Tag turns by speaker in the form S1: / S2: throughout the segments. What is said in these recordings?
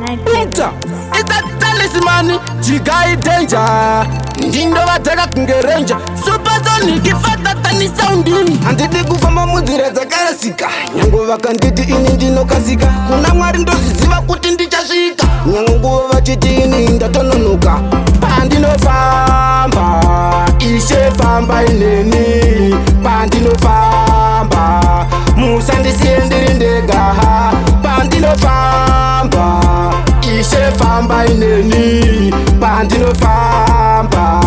S1: Inter It's a talisman, Jigai danger. Ndindovateka kunge ranger, supersonic faster than sound. Handidi kufamba munzira dzakarasika, nyange vakanditi ini ndinokasika. Kuna Mwari ndozviziva kuti ndichasvika, nyange nguva vachiti ini ndatononoka. Pandinofamba, Ishe fambai neni. Pandinofamba, musandisiye ndiri ndega. Pandinofamba, Ishe fambai neni. Pandinofamba,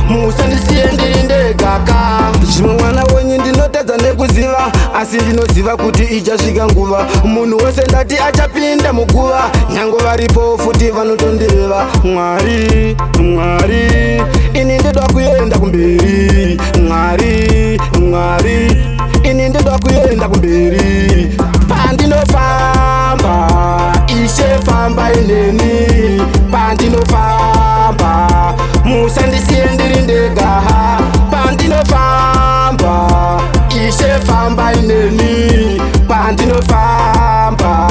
S1: musandisiye ndiri ndega ka. Zvimwe mwana wenyu ndinotadza nekuziva, asi ndinoziva kuti ichasvika nguva munhu wese ndati achapinda muguva. Nyange varipo futi vanotondireva. Mwari, Mwari, ini ndoda kuenda kumberi. Mwari, Mwari, ini ndoda kuenda kumberi. Pandinofamba, Ishe fambai neni. Pandinofamba, musandisiye ndiri ndega. Pandinofamba, Ishe fambai neni. Pandinofamba,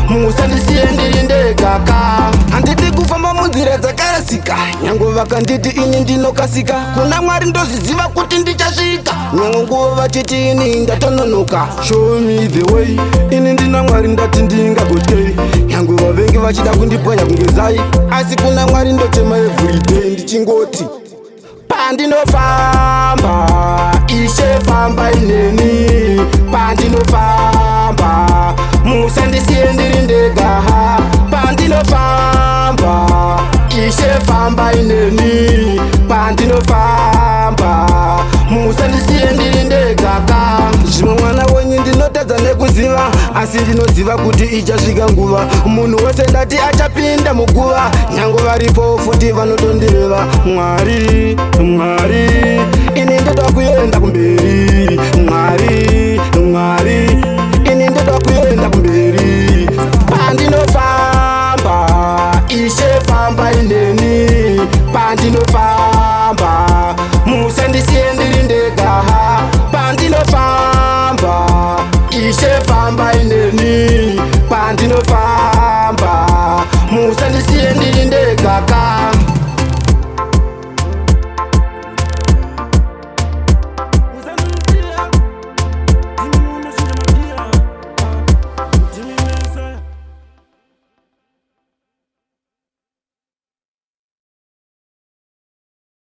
S1: musandisiye ndiri ndega ka. Handidi kufamba munzira dzakarasika, nyange vakanditi ini ndinokasika. Kuna Mwari ndozviziva kuti ndichasvika, nyange nguva vachiti ini ndatononoka. Show me the way, ini ndina Mwari, ndati ndingagotei. Nyange vavengi vachida kundipwanya kunge zai, asi kuna Mwari ndochema everyday ndichingoti: Pandinofamba, Ishe fambai neni. Pandinofamba, musandisiye ndiri ndega. Pandinofamba, Ishe fambai neni. Pandinofamba, musandisiye ndiri ndega ka. Zvimwe mwana wenyu ndinotadza nekuziva, asi ndinoziva kuti ichasvika nguva munhu wese ndati achapinda muguva. Nyange varipo futi vanotondireva. Mwari, Mwari, ini ndoda kuenda kumberi. Mwari, Mwari, ini ndoda kuenda kumberi. Pandinofamba, Ishe fambai neni. Pandinofamba, musandisiye ndiri ndega. Pandinofamba, Ishe fambai neni.